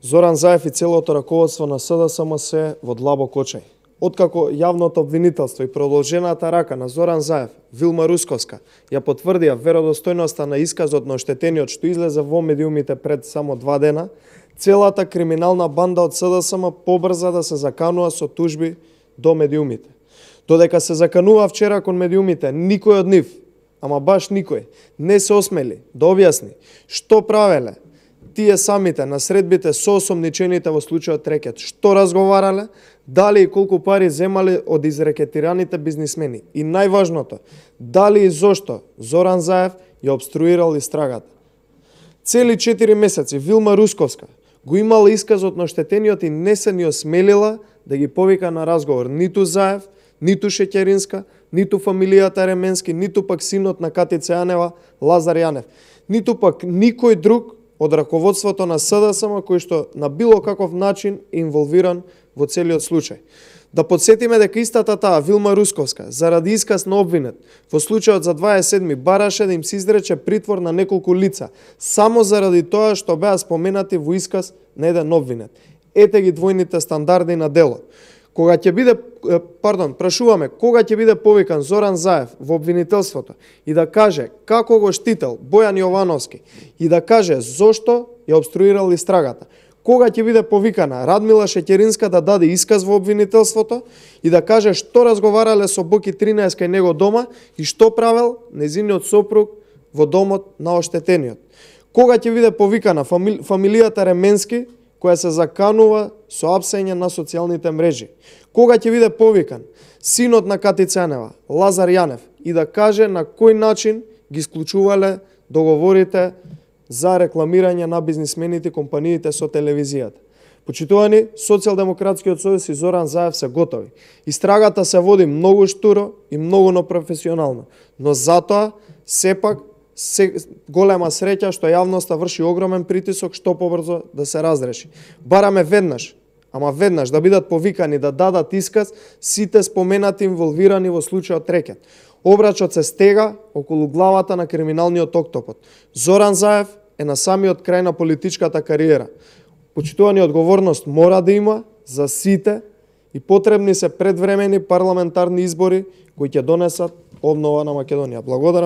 Зоран Заев и целото раководство на СДСМ се во длабок очај. Откако јавното обвинителство и продолжената рака на Зоран Заев, Вилма Русковска, ја потврдија веродостојноста на исказот на оштетениот што излезе во медиумите пред само 2 дена, целата криминална банда од СДСМ побрза да се заканува со тужби до медиумите. Додека се заканува вчера кон медиумите, никој од нив, ама баш никој, не се осмели да објасни што правеле тие самите на средбите со осомничените во случајот рекет, што разговарале, дали и колку пари земале од изрекетираните бизнисмени и најважното, дали и зошто Зоран Заев ја обструирал истрагата. Цели 4 месеци Вилма Русковска го имала исказот на оштетениот и не се ни осмелила да ги повика на разговор ниту Заев, ниту Шеќеринска, ниту фамилијата Ременски, ниту пак синот на Катица Јанева, Лазар Јанев, ниту пак никој друг од раководството на СДСМ кој што на било каков начин е инволвиран во целиот случај. Да подсетиме дека истата таа Вилма Русковска заради исказ на обвинет во случајот за 27 бараше да им се изрече притвор на неколку лица само заради тоа што беа споменати во исказ на еден обвинет. Ете ги двојните стандарди на дело. Кога ќе биде, прашуваме, кога ќе биде повикан Зоран Заев во обвинителството и да каже како го штител Бојан Јовановски и да каже зошто ја обструирал истрагата. Кога ќе биде повикана Радмила Шеќеринска да даде исказ во обвинителството и да каже што разговарале со Боки 13 кај него дома и што правел незиниот сопруг во домот на оштетениот. Кога ќе биде повикана фамилијата Ременски која се заканува со апсење на социјалните мрежи. Кога ќе биде повикан синот на Катица Јанева, Лазар Јанев, и да каже на кој начин ги исклучувале договорите за рекламирање на бизнисмените и компаниите со телевизијата. Почитувани, Социјалдемократскиот сојуз и Зоран Заев се готови. Истрагата се води многу штуро и многу професионално, но затоа сепак голема среќа што јавноста врши огромен притисок што побрзо да се разреши. Бараме веднаш, ама веднаш да бидат повикани да дадат исказ сите споменати инволвирани во случајот рекет. Обрачот се стега околу главата на криминалниот октопод. Зоран Заев е на самиот крај на политичката кариера. Почитувани, одговорност мора да има за сите и потребни се предвремени парламентарни избори кои ќе донесат обнова на Македонија. Благодарам.